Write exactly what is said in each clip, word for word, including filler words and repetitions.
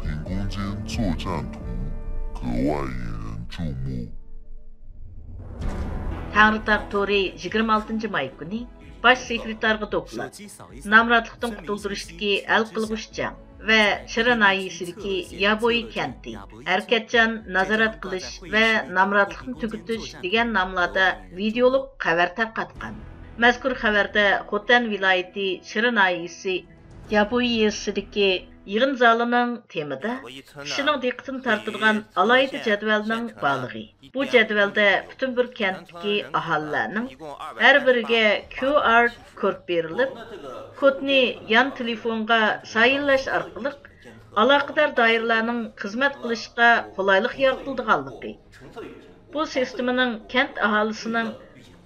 屏空间作战图格外引人注目。 تەڭرىتاغ تورى يىگىرمە ئالتىنچى ماي كۈنى باش سېكرېتارغا دوكلات، نامراتلىقتىن قۇتۇلدۇرۇشتىكى ھەل قىلغۇچ جەڭ ۋە چىرا ناھىيەسىدىكى يابويى كەنتى ھەرىكەتچان نازارەت قىلىش ۋە نامراتلىقنى تۈگىتىش دېگەن ناملاردا ۋىدېئولۇق خەۋەر تارقاتقان. مەزكۇر خەۋەردە خوتەن ۋىلايىتى چىرا ناھىيەسى يابويى يېزىسىدىكى يىغىن زالىنىڭ تېمىدا كىشىنىڭ دىققىتىنى تارتىدىغان ئالاھىدە جەدۋەلنىڭ بارلىقى. بۇ جەدۋەلدە پۈتۈن بىر كەنتتىكى ئاھالىلەرنىڭ ھەر بىرىگە كيۇ ئار كود بېرىلىپ، كودنى يان تېلېفونغا سايىنلاش ئارقىلىق ئالاقىدار دائىرىلەرنىڭ خىزمەت قىلىشىغا قولايلىق يارىتىلىدىغانلىقى. بۇ سىستېمىنىڭ كەنت ئاھالىسىنىڭ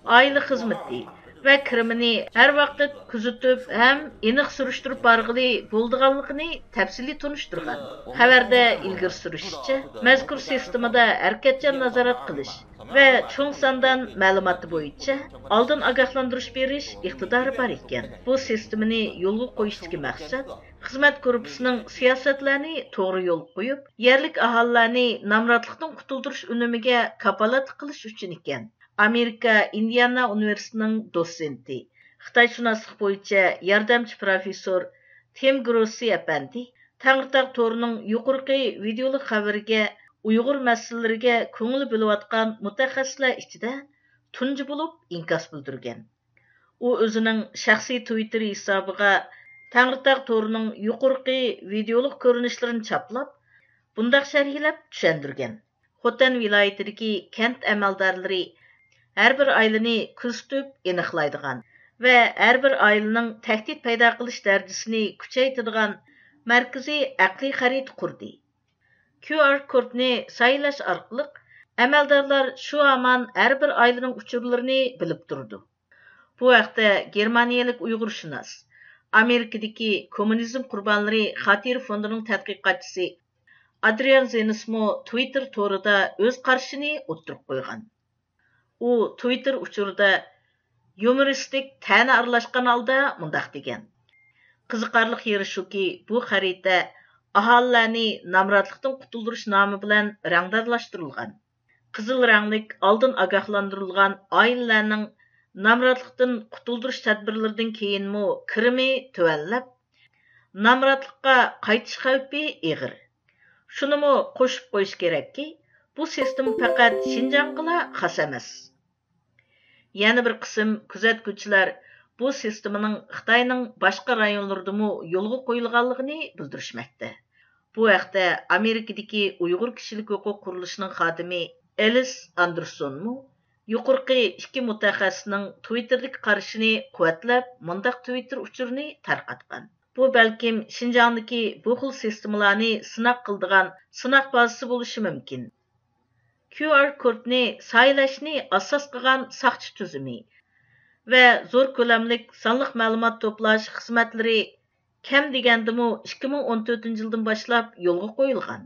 ئائىلە خىزمىتى ۋە كىرىمىنى ھەر ۋاقىت كۆزىتىپ ھەم ئېنىق سۈرۈشتۈرۈپ بارغىلى بولىدىغانلىقىنى تەپسىلىي تونۇشتۇرغان. خەۋەردە ئىلگىرى سۈرۈشىچە، مەزكۇر سىستېمىدا ھەرىكەتچان نازارەت قىلىش ۋە چوڭ ساندان مەلۇماتى بويىچە ئالدىن ئاگاھلاندۇرۇش بېرىش ئىقتىدارى بار ئىكەن. بۇ سىستېمىنى يولغا قويۇشتىكى مەقسەت خىزمەت گۇرۇپپىسىنىڭ سىياسەتلەرنى توغرا يولغا قويۇپ، يەرلىك ئاھالىلەرنى نامراتلىقتىن قۇتۇلدۇرۇش ئۈنۈمىگە كاپالەتلىك قىلىش ئۈچۈن ئىكەن. ئامېرىكا ئىندىئانا ئۇنىۋېرسىتېتىنىڭ دوتسېنتى، خىتايشۇناسلىق بويىچە ياردەمچى پروفېسسور تىم گروسسى ئەپەندى تەڭرىتاغ تورىنىڭ يۇقىرىقى ۋىدېئولۇق خەۋىرىگە ئۇيغۇر مەسىلىلىرىگە كۆڭۈل بۆلۈۋاتقان مۇتەخەسسىسلەر ئىچىدە تۇنجى بولۇپ ئىنكاس بىلدۈرگەن. ئۇ ئۆزىنىڭ شەخسىي تىۋىتتېر ھېسابىغا تەڭرىتاغ تورىنىڭ يۇقىرىقى ۋىدېئولۇق كۆرۈنۈشلىرىنى چاپلاپ، بۇنداق شەرھلەپ چۈشەندۈرگەن: خوتەن ۋىلايىتىدىكى كەنت ئەمەلدارلىرى ھەر بىر ئائىلىنى كۆزىتىپ ئېنىقلايدىغان ۋە ھەر بىر ئائىلىنىڭ تەھدىت پەيدا قىلىش دەرىجىسىنى كۈچەيتىدىغان مەركىزىي ئەقلىي خەرىتە قۇردى. كيۇ ئار كودنى سايلاش ئارقىلىق ئەمەلدارلار شۇ ھامان ھەر بىر ئائىلىنىڭ ئۇچۇرلىرىنى بىلىپ تۇرىدۇ. بۇ ھەقتە گېرمانىيەلىك ئۇيغۇرشۇناس، ئامېرىكىدىكى كوممۇنىزم قۇربانلىرى خاتىرە فوندىنىڭ تەتقىقاتچىسى ئادرىيان زېنسمۇ تىۋىتتېر تورىدا ئۆز قارىشىنى ئوتتۇرىغا قويغان. ئۇ تىۋىتتېر ئۇچۇرىدا يۇمۇرىستىك تەنە ئارىلاشقان ھالدا مۇنداق دېگەن: قىزىقارلىق يېرى شۇكى، بۇ خەرىتە ئاھالىلەرنى نامراتلىقتىن قۇتۇلدۇرۇش نامى بىلەن رەڭدارلاشتۇرۇلغان. قىزىل رەڭلىك ئالدىن ئاگاھلاندۇرۇلغان ئائىلىلەرنىڭ نامراتلىقتىن قۇتۇلدۇرۇش تەدبىرلىرىدىن كېيىنمۇ كىرىمى تۆۋەنلەپ، نامراتلىققا قايتىش خەۋپى ئېغىر. شۇنىمۇ قوشۇپ قويۇش كېرەككى، بۇ سىستېما پەقەت شىنجاڭغىلا خاس ئەمەس. يەنە بىر قىسىم كۆزەتكۈچىلەر بۇ سىستېمىنىڭ خىتاينىڭ باشقا رايونلىرىدىمۇ يولغا قويۇلغانلىقىنى بىلدۈرۈشمەكتە. بۇ ھەقتە ئامېرىكىدىكى ئۇيغۇر كىشىلىك ھوقۇق قۇرۇلۇشىنىڭ خادىمى ئېلىس ئاندېرسونمۇ يۇقىرىقى ئىككى مۇتەخەسسىسنىڭ تىۋىتتېردىكى قارىشىنى قۇۋۋەتلەپ، مۇنداق تىۋىتتېر ئۇچۇرىنى تارقاتقان: بۇ بەلكىم شىنجاڭدىكى بۇ خىل سىستېمىلارنى سىناق قىلىدىغان سىناق بازىسى بولۇشى مۇمكىن. كيۇ ئار كودنى سايلاشنى ئاساس قىلغان ساقچى تۈزۈمى ۋە زور كۆلەملىك سانلىق مەلۇمات توپلاش خىزمەتلىرى كەم دېگەندىمۇ ئىككى مىڭ ئون تۆتىنچى يىلدىن باشلاپ يولغا قويۇلغان.